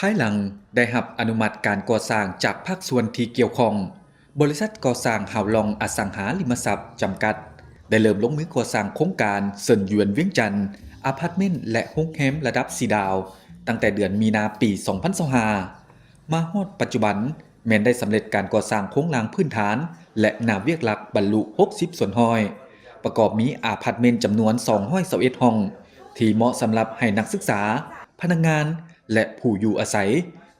ພາຍຫຼັງໄດ້ຮັບອະນຸມັດການກໍ່ສ້າງຈາກພາກສ່ວນທີ່ກ່ຽວຂ້ອງ, ບໍລິສັດກໍ່ສ້າງຮາວລອງອະສັງຫາລິມະຊັບຈຳກັດ ໄດ້ເລີ່ມລົງມືກໍ່ສ້າງໂຄງການເຊິນຢວນວຽງຈັນ, ອາພາດເມັນ ແລະ ໂຮງແຮມລະດັບສີ່ດາວ ຕັ້ງແຕ່ເດືອນມີນາປີສອງພັນຊາວຫ້າ ມາຮອດປັດຈຸບັນ ແມ່ນໄດ້ສຳເລັດການກໍ່ສ້າງໂຄງລ່າງພື້ນຖານ ແລະ ໜ້າວຽກຫຼັກບັນລຸຫົກສິບສ່ວນຮ້ອຍ, ປະກອບມີອາພາດເມັນຈຳນວນສອງຮ້ອຍຊາວເອັດຫ້ອງ ທີ່ເໝາະສຳລັບໃຫ້ນັກສຶກສາ, ພະນັກງານ ແລະ ຜູ້ຢູ່ອາໄສ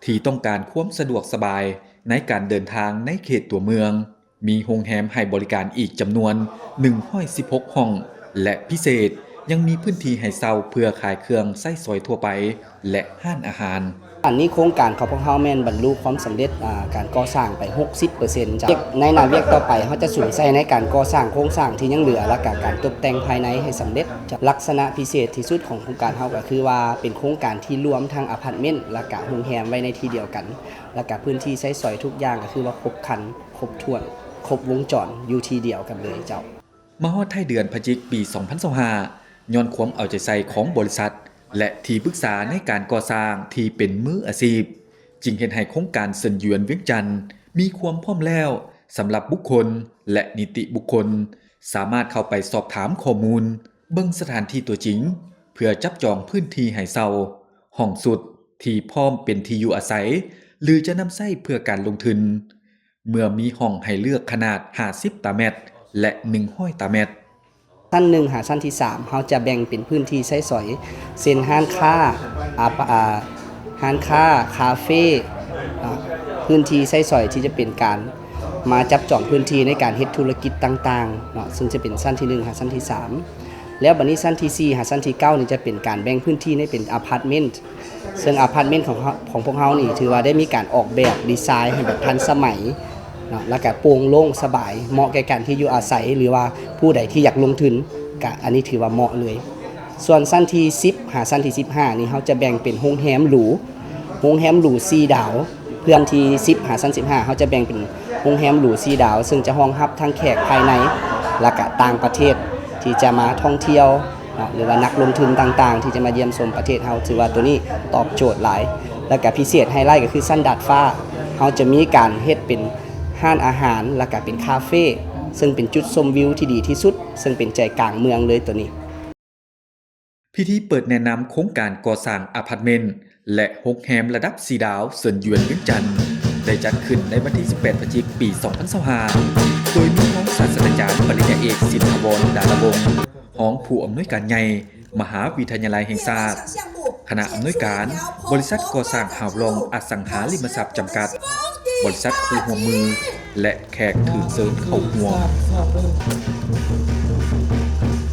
ທີ່ຕ້ອງການຄວາມສະດວກສະບາຍໃນການເດີນທາງໃນເຂດຕົວເມືອງ. ມີໂຮງແຮມໃຫ້ບໍລິການອີກຈຳນວນໜຶ່ງຮ້ອຍສິບຫົກຫ້ອງ ແລະ ພິເສດຍັງມີພື້ນທີ່ໃຫ້ເຊົ່າເພື່ອຂາຍເຄື່ອງໃຊ້ສອຍທົ່ວໄປ ແລະ ຮ້ານອາຫານ. ອັນນີ້ໂຄງການຂອງພວກເຮົາແມ່ນບັນລຸຄວາມສຳເລັດ ອາ ການກໍ່ສ້າງໄປຫົກສິບເປີເຊັນເຈົ້າ. ໃນໜ້າວຽກຕໍ່ໄປ ເຮົາຈະສຸມໃສ່ໃນການກໍ່ສ້າງໂຄງສ້າງທີ່ຍັງເຫຼືອ ແລະ ກະການຕົບແຕ່ງພາຍໃນໃຫ້ສຳເລັດ. ລັກສະນະພິເສດທີ່ສຸດຂອງໂຄງການເຮົາກໍຄືວ່າເປັນໂຄງການທີ່ລວມທັງອາພາດເມັນ ແລະ ກະໂຮງແຮມໄວ້ໃນທີ່ດຽວກັນ ແລະ ກະພື້ນທີ່ໃຊ້ສອຍທຸກຢ່າງກໍຄືວ່າຄົບຄັນ ຄົບຖ້ວນ ຄົບວົງຈອນຢູ່ທີ່ດຽວກັນເລີຍເຈົ້າ. ມາຮອດທ້າຍເດືອນພະຈິກປີສອງພັນຊາວຫ້າ ຍ້ອນຄວາມເອົາໃຈໃສ່ຂອງບໍລິສັດ ແລະ ທີ່ປຶກສາໃນການກໍ່ສ້າງທີ່ເປັນມືອາຊີບ ຈຶ່ງເຮັດໃຫ້ໂຄງການເຊິນຢວນວຽງຈັນມີຄວາມພ້ອມແລ້ວສຳລັບບຸກຄົນ ແລະ ນິຕິບຸກຄົນ ສາມາດເຂົ້າໄປສອບຖາມຂໍ້ມູນ, ເບິ່ງສະຖານທີ່ຕົວຈິງ ເພື່ອຈັບຈອງພື້ນທີ່ໃຫ້ເຊົ່າ, ຫ້ອງຊຸດທີ່ພ້ອມເປັນທີ່ຢູ່ອາໄສ ຫຼື ຈະນຳໃຊ້ເພື່ອການລົງທຶນ. ເມື່ອມີຫ້ອງໃຫ້ເລືອກຂະໜາດຫ້າສິບຕາແມັດ ແລະ ໜຶ່ງຮ້ອຍຕາແມັດ. ຊັ້ນໜຶ່ງຫາຊັ້ນທີສາມ ເຮົາຈະແບ່ງເປັນພື້ນທີ່ໃຊ້ສອຍ ເຊັ່ນ ຮ້ານຄ້າ ອາ ອາ ຮ້ານຄ້າ, ຄາເຟ, ອາ ພື້ນທີ່ໃຊ້ສອຍທີ່ຈະເປັນການມາຈັບຈອງພື້ນທີ່ໃນການເຮັດທຸລະກິດຕ່າງໆເນາະ, ເຊິ່ງຈະເປັນຊັ້ນທີໜຶ່ງຫາຊັ້ນທີສາມ. ແລ້ວບັດນີ້ຊັ້ນທີສີ່ຫາຊັ້ນທີເກົ້ານີ້ຈະເປັນການແບ່ງພື້ນທີ່ໃຫ້ເປັນອາພາດເມັນ ເຊິ່ງອາພາດເມັນຂອງເຮົາ ຂອງພວກເຮົານີ້ຖືວ່າໄດ້ມີການອອກແບບດີໄຊໃຫ້ແບບທັນສະໄໝເນາະ ແລ້ວກະໂປ່ງໂລ່ງສະບາຍ ເໝາະແກ່ການທີ່ຢູ່ອາໄສ ຫຼືວ່າຜູ້ໃດທີ່ຢາກລົງທຶນ ກະອັນນີ້ຖືວ່າເໝາະເລີຍ. ສ່ວນຊັ້ນທີສິບຫາຊັ້ນທີສິບຫ້ານີ້ ເຮົາຈະແບ່ງເປັນໂຮງແຮມຫຼູ ໂຮງແຮມຫຼູສີ່ດາວ. ເພື່ອນທີ່ສິບຫາຊັ້ນສິບຫ້າ ເຮົາຈະແບ່ງເປັນໂຮງແຮມຫຼູສີ່ດາວ ເຊິ່ງຈະຮອງຮັບທັງແຂກພາຍໃນ ແລະ ກະຕ່າງປະເທດທີ່ຈະມາທ່ອງທ່ຽວເນາະ ຫຼືວ່ານັກລົງທຶນຕ່າງໆທີ່ຈະມາຢ້ຽມຊົມປະເທດເຮົາ. ຖືວ່າໂຕນີ້ຕອບໂຈດຫຼາຍ ແລະ ກະພິເສດໄຮໄລກໍຄືຊັ້ນດາດຟ້າ ເຮົາຈະມີການເຮັດເປັນຮ້ານອາຫານ ແລະ ກະເປັນຄາເຟ ເຊິ່ງເປັນຈຸດຊົມວິວທີ່ດີທີ່ສຸດ ເຊິ່ງເປັນໃຈກາງເມືອງເລີຍໂຕນີ້. ພິທີເປີດແນະນຳໂຄງການກໍ່ສ້າງອາພາດເມັນ ແລະ ໂຮງແຮມລະດັບສີ່ດາວເຊິນຢວນວຽງຈັນ ໄດ້ຈັດຂຶ້ນໃນວັນທີສິບແປດ ພະຈິກ ປີສອງພັນຊາວຫ້າ ໂດຍມີຮອງສາດສະດາຈານ ປະລິນຍາເອກ ສິນຖາວອນ ດາລະວົງ ຮອງຜູ້ອຳນວຍການໃຫຍ່ ມະຫາວິທະຍາໄລແຫ່ງຊາດ, ຄະນະອຳນວຍການ ບໍລິສັດກໍ່ສ້າງຮາວລອງອະສັງຫາລິມະຊັບຈຳກັດ, ບໍລິສັດຜູ້ຮ່ວມມື ແລະ ແຂກຖືກເຊີນເຂົ້າຮ່ວມ.